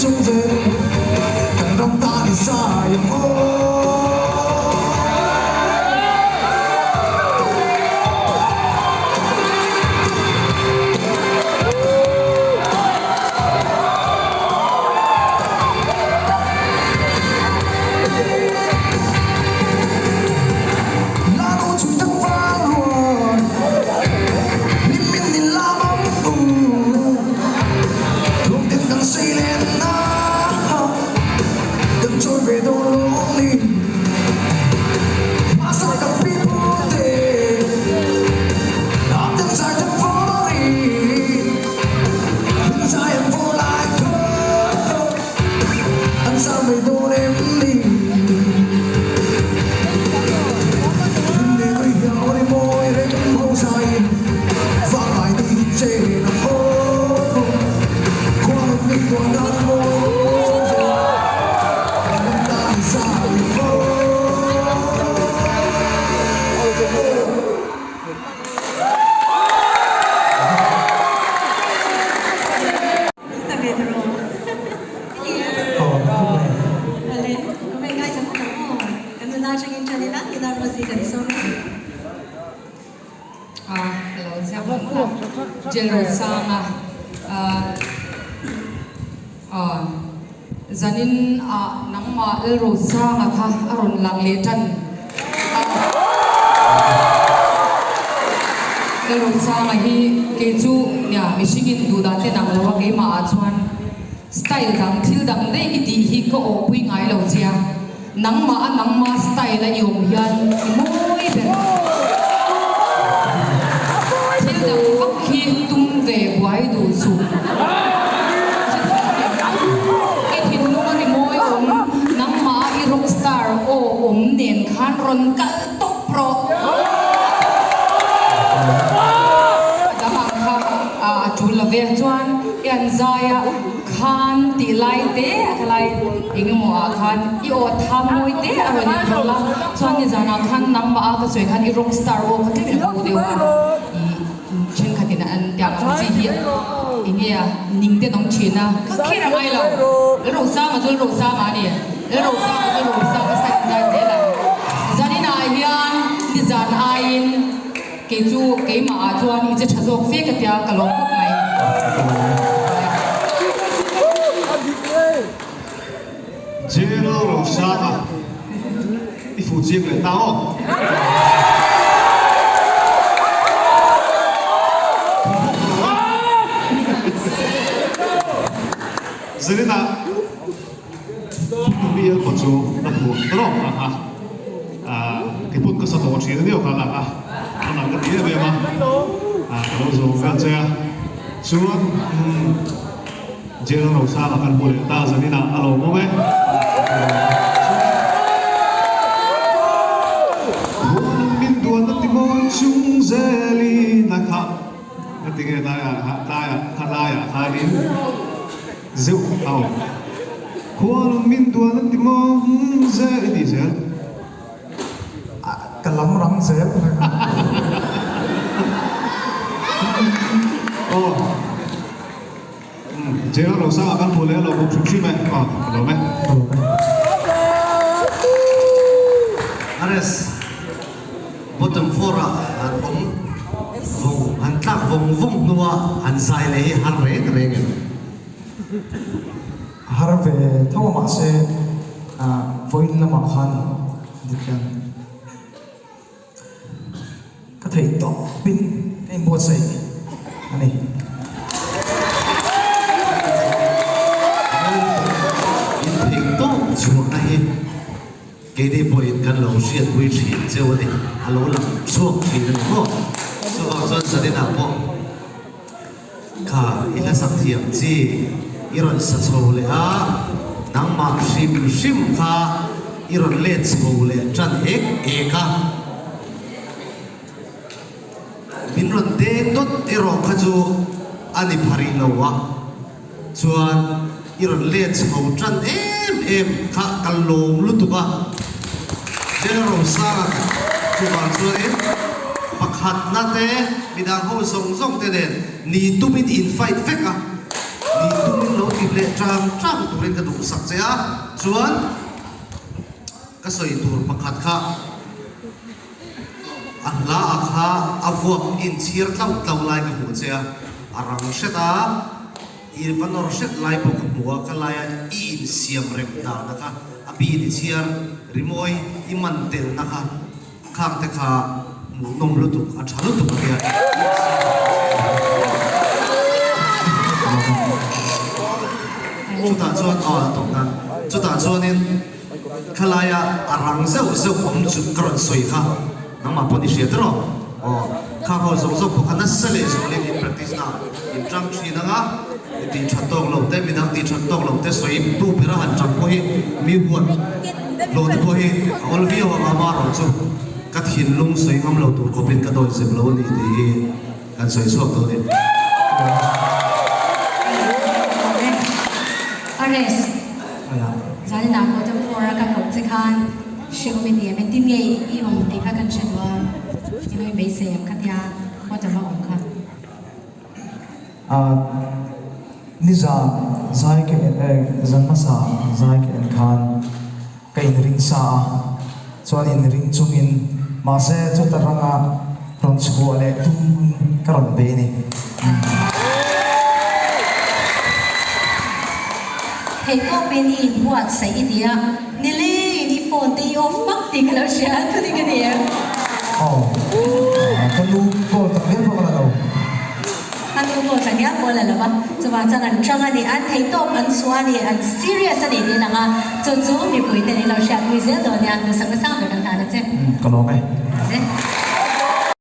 chung zel kan ram tan i zai ang aw. Zanin ah nangmah Lalrosanga kha a rawn lang leh tan a. Lalrosanga hi kei chu nia mihringin duhdan te nang lo a keimah ah chuan style dang thil dang daih i tih hi ka awhpui ngai lo che a, nangmah a nangma style a i awm hian i mawi ber. Thil dang vak hi tum ve buai duh suh. I thinlung a ni mawi awm, nangmah a i rock star aw awm nen khan rawn kal tawp rawh. A dang ang kha a tul lo ve. Chuan i an zai a khan tih lai te a khalai eng emaw ah khan i aw tham mawi te a rawn inrawlh a. Chuan nizanah khan nangmah a ka sawi khan i rock star aw kha tlem in a hmu deuh a. Thenkhatin an tiang ang chi hi enge a ning te an awm thin a, ka kher a ngai lo. Lalrosanga chu Lalrosanga a ni, Lalrosanga chu Lalrosanga style in zai zel ang. Zaninah hian nizan aiin kei chu keimah ah chuan i che tha zawk fe ka tia ka lawm khawp mai. General Rosanga i fuh chiang leh ta aw. Zarina Tubial pawh chu ka hmu rawk ang a, kei pawh ka sa tawh thin aniau kha lang a, a nang ka ti em em a, ka lo zawm vel che a, chuan Jail Rosanga kan hmu leh ta zaninah a lo awm e. Huan min duan a ti mawi chung zelin a kha ka ti nge tlaiah tlaiah kha laiah khanin zeuh a awm. Huan min duan a ti mawi zel i ti zel. Ka lam rang zel. Aw. Jail Rosanga kan hmu leh a lo bawk hrim hrim e. Aw, ka lawm e. RS bottom four ah han awm vawng han tlak vawng vawng hnua han zai leh hi har reng reng em? Har ve tho a mahse vawiin lamah khan dik hian Ka theih tawpin ka inbuatsaih a ni. In theih tawp chhuahna hi keini pawhin kan lo hriatpui thin cheu a ni, a lo lang chhuak thin a ni maw? Chuvang chuan Zaninah pawh kha i hla sak thiam chi i rawn sa chho leh a, nangmah hrim hrim kha i rawn let chho leh tan ek ek a. Min rawn deng dawt erawh kha chu a ni pha rih lo a, chuan i rawn let chho tan em em kha ka lawm lutuk a. General Sanga chuvang chuanin pakhatna te midang ho zawng zawng te nen ni tumin in fight vek a, ni tumin lo. ip leh ṭang ṭang turin ka duhsak che a, chuan ka sawi tur pakhat kha a hla a kha a vuak inchhir tlauh tlauh lai ka hmuh che a, a rang hret a, i va nawr hret lai pawh ka hmu a, ka laia i insiam rem dana kha a beat i chhiar rimawi i man telna kha. Khang te kha hmuhnawm lutuk, a tha lutuk a nia. Chutah chuan aw a tawp nan. Chutah chuanin khalaia a rang zeuh zeuh awm chu ka rawn sawi kha nangmah pawh ni hria tiraw? Aw khang ho zawng zawng pawh kha nasa leh zualin in practice na in tang thin anga i tih that tawk lo te midang tih that tawk lo te sawi tu bera han tang pawh hi mi huat Hlawh te pawh hi a awl viau ang a, amaherawh chu ka thinlung sawi ngam lo tur khawpin ka dawi zep lo a ni tih hi kan sawi chhuak tawh a ni. Ares, Zaninah pawh te Flora ka koh che khan hre awm i ni em? Engtin nge i awm tih kha kan hre duh a, i lo inbeisei em khatia bottom a awm kha? Nizan zai ka en eh zan hmasa zai ka en khan ka inring sa a, chuan inring chungin mahse chuta ranga rawn chhuah leh tum ka rawn bei a ni. Hei tawpin i inbuatsaih i ti a, nilengin i phone te i off vak tih ka lo hria a, thudik a ni em? Aw, ka lu call tak viau pawh ka la lo. A nu pawh tla ngial pawh la lo va, chuvang chuan an ṭang a ni, an theihtawp an chhuah a ni, an serious a ni tih lang a, chu chu mipui ten in lo hriatpui zel dawn nia, duhsakna sang ber kan hlan a che. Ka lawm e. Ze.